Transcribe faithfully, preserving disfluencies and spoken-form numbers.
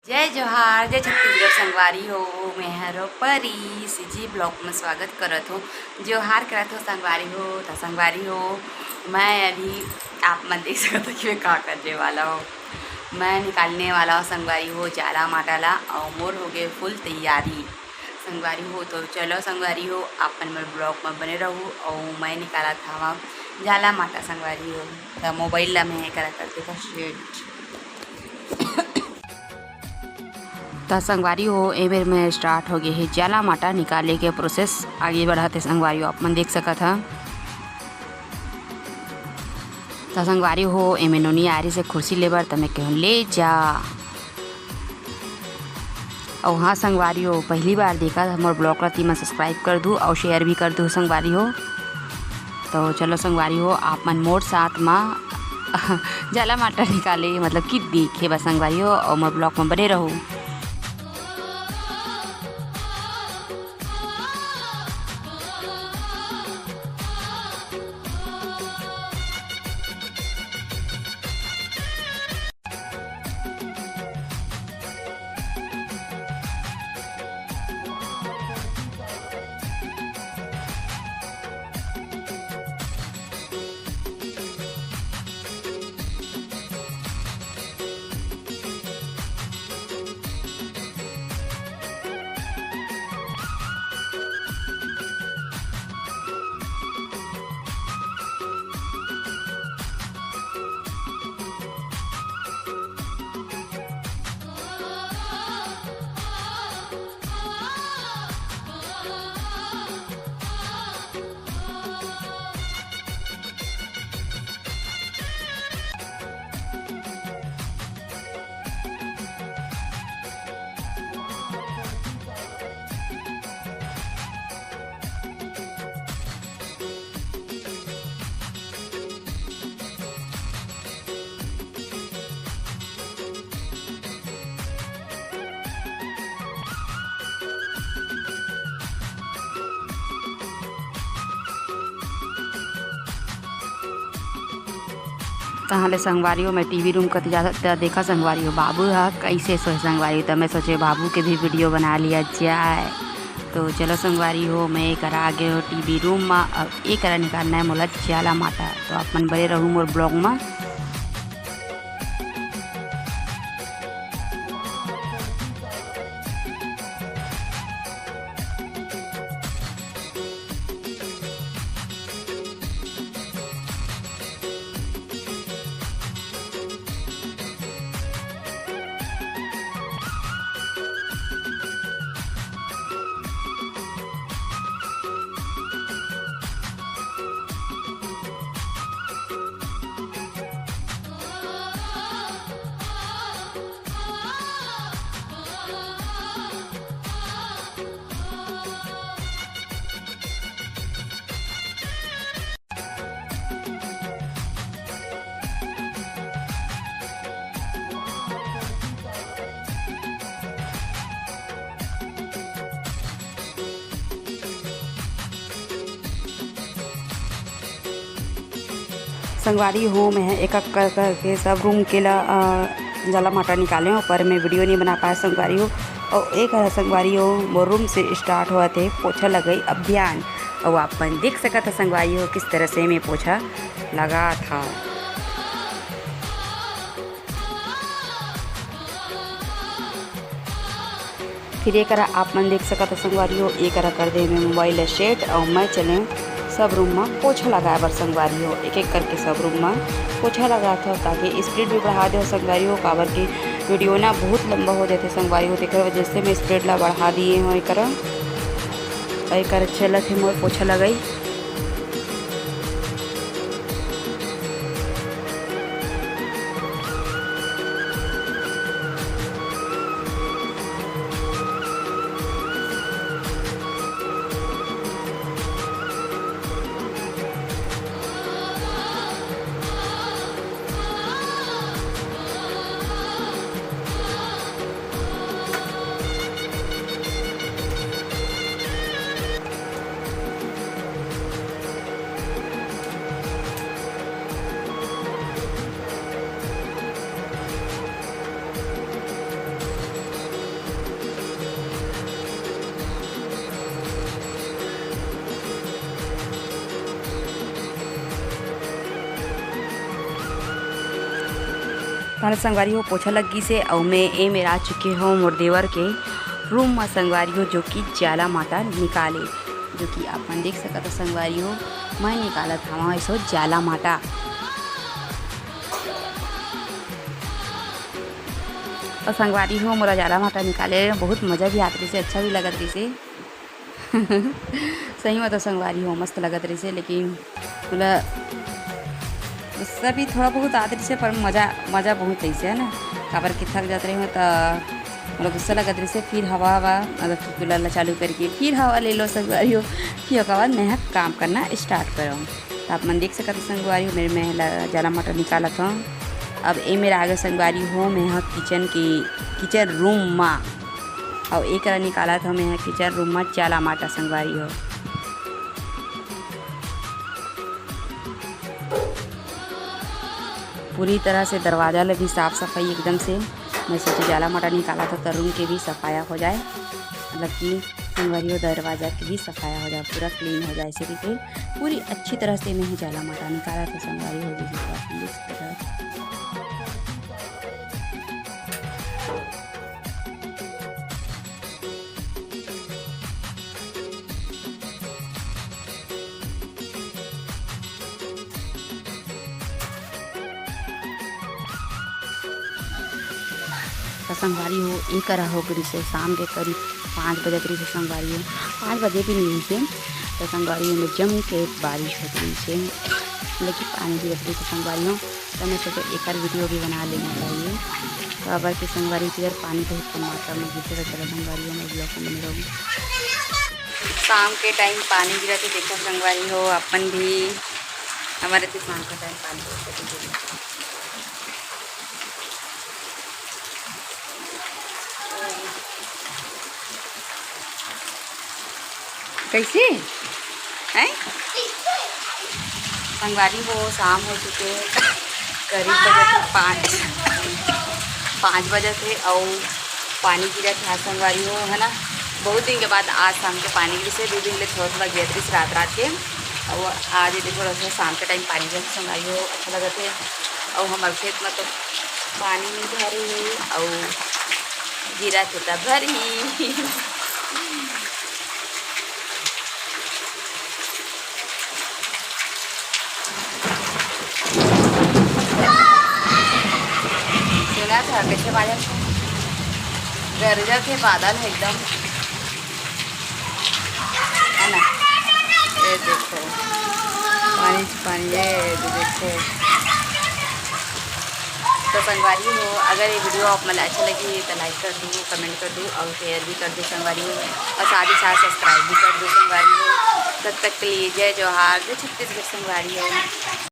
जय जोहार, जय छत्तीसगढ़ संगवारी हो। मैं हरो परी सीजी ब्लॉग में स्वागत करत हो। जोहार करत हो संगवारी हो। त संगवारी हो, मैं अभी आप मन देख सकत हो कि मैं का करने वाला हो। मैं निकालने वाला हो संगवारी हो जाला माटा ला, और मोर हो गए फुल तैयारी संगवारी हो। तो चलो संगवारी हो, आप मन मोर ब्लॉग में बने रहू, और मैं निकालत हवा जाला माटा संगवारी हो। त मोबाइल ला मैं करा करते का शेड। त संगवारी हो, ए बेर में स्टार्ट हो गए हे जाला माटा निकाले के प्रोसेस। आगे बढ़त हे संगवारी हो, आप मन देख सकत ह। त संगवारी हो, एमे नोनी आरी से खुर्सी लेबर, त मैं कहूँ, "ले जा।" अउ हाँ संगवारी हो, पहली बार देखा त मोर ब्लॉग ला, ती मन सब्सक्राइब कर दू अउ शेयर भी कर दू संगवारी हो। तो चलो संगवारी हो, आप मन मोर साथ मा जाला माटा निकाले, मतलब कि देखे बस संगवारी हो, अउ मोर ब्लॉग में बने रहू। तहाँ ले संगवारी हो, मैं टीवी रूम कति जात, त देखा संगवारी हो, बाबू ह कइसे सोए संगवारी हो, त मैं सोचे बाबू के भी वीडियो बना लिया जाए। तो चलो संगवारी हो, मैं एकरा आगे हो टीवी रूम मा, अब एकरा निकालना है मोला जाला माटा। तो आप मन बने रहू मोर ब्लॉग मा। संगवारी हो, मैं एक एक कर करके सब रूम के ला, अ, जाला माटा निकाले हूँ, पर मैं वीडियो नहीं बना पाया संगवारी हो। और एक है संगवारी हो, मोर रूम से स्टार्ट हुआ थे पोछा लगाई अभियान। और आप मन देख सकत है संगवारी हो, किस तरह से मैं पोछा लगा था। फिर ये करा आप मन देख सकत हो संगवारी हो, ये करा कर दे मैं मोबाइल ला सेट और मैं चले सब रूम में पोछा लगाए बर संगवारी हो। एक एक करके सब रूम में पोछा लगात हो, ताकि स्पीड भी बढ़ा दे हो संगवारी हो, काबर कि वीडियो ना बहुत लंबा हो जाते संगवारी हो, तेकर वजह से मैं स्पीड ला बढ़ा दिए हो। ये करा, ये करा चलत है मोर पोछा लगाई। मोर संगवारी हो, पोछा लग गिस हे अउ मैं ए मेर आ चुके हों मोर देवर के रूम म संगवारी हो, जो कि जाला माटा निकाले, जो कि आप मन देख सकत हो संगवारी हो, मैं निकालत हवं एसो जाला माटा। अउ संगवारी हो, मोला जाला माटा निकाले बहुत मजा भी आत रहिस हे, अच्छा भी लगत रहिस हे। सही में तो संगवारी हो, मस्त लगत रहिस हे, लेकिन मोला गुस्सा भी थोड़ा बहुत आत रहिस हे, पर मजा, मजा बहुत रहिस हे, है ना। काबर कि थक जात रहे हो, त मोला गुस्सा लगत रहिस हे। फिर हवा, हवा, मतलब कि कूलर ला चालू करके फिर हवा ले लो संगवारी हो, फिर ओकर बाद मैं ह काम करना स्टार्ट करंव। त आप मन देख सकत हो संगवारी हो, मेर मैं ह ला-, जाला माटा निकालत हवं। अब ए मेर आगे संगवारी हो, मैं ह किचन के, किचन रूम मा, अउ ए करा निकालत हवं मैं ह किचन रूम मा जाला माटा संगवारी हो। पूरी तरह से दरवाजा ले भी साफ सफाई एकदम से, मैं सोचे जाला माटा निकालत हवं त रूम के भी सफाया हो जाए, मतलब कि संगवारी हो दरवाजा के भी सफाया हो जाए, पूरा क्लीन हो जाए, इसे करके पूरी अच्छी तरह से मैं ह जाला माटा निकालत हवं संगवारी हो। जैसे कि आप देख सकत हो। त संगवारी हो, ए करा हो गे रिहिस हे शाम के करीब पाँच बजे के रिहिस हे संगवारी हो, पाँच बजे भी नहीं रिहिस हे। त संगवारी हो, एमे जम के बारिश होत रहिस हे, लेकिन पानी भी होत रहिस हे संगवारी हो। त मैं सोचे एकर वीडियो भी बना लेना चाहिए। तो अब के संगवारी हो, इधर पानी बहुत कम मात्रा में गिरथे, तो चलो संगवारी हो, मैं ब्लॉग में बने रहूँ। शाम के टाइम पानी गिरत हे, देखो संगवारी हो, अपन भी, हमारे तो शाम के टाइम पानी गिरत हे। कैसे? हैं? संगवारी हो, शाम हो चुके हे, करीब बजत हे पाँच, पाँच बजत हे, अउ पानी गिरत हे संगवारी हो, है ना। बहुत दिन के बाद आज शाम के पानी गिरिस हे, दू दिन ले थोड़ा थोड़ा गिरत रहिस रात रात के, अउ आज ये देखो, थोड़ा थोड़ा शाम के टाइम पानी गिरत हे संगवारी हो, अच्छा लगत हे। अउ हमर खेत में तो पानी नहीं भरे हे, अउ गिरत हे त भरही। सुनत हे कैसे बाजत हे, गरजत हे बादल हे एकदम, है ना। ये देखो, पानी पानी, ये देखो। तो संगवारी हो, अगर ये वीडियो आप मन ला अच्छा लगी तो लाइक कर दो, कमेंट कर दो और शेयर भी कर दो संगवारी हो, और साथ ही साथ सब्सक्राइब भी कर दो संगवारी हो। तब तक के लिए जय जोहार, जय छत्तीसगढ़ संगवारी हो।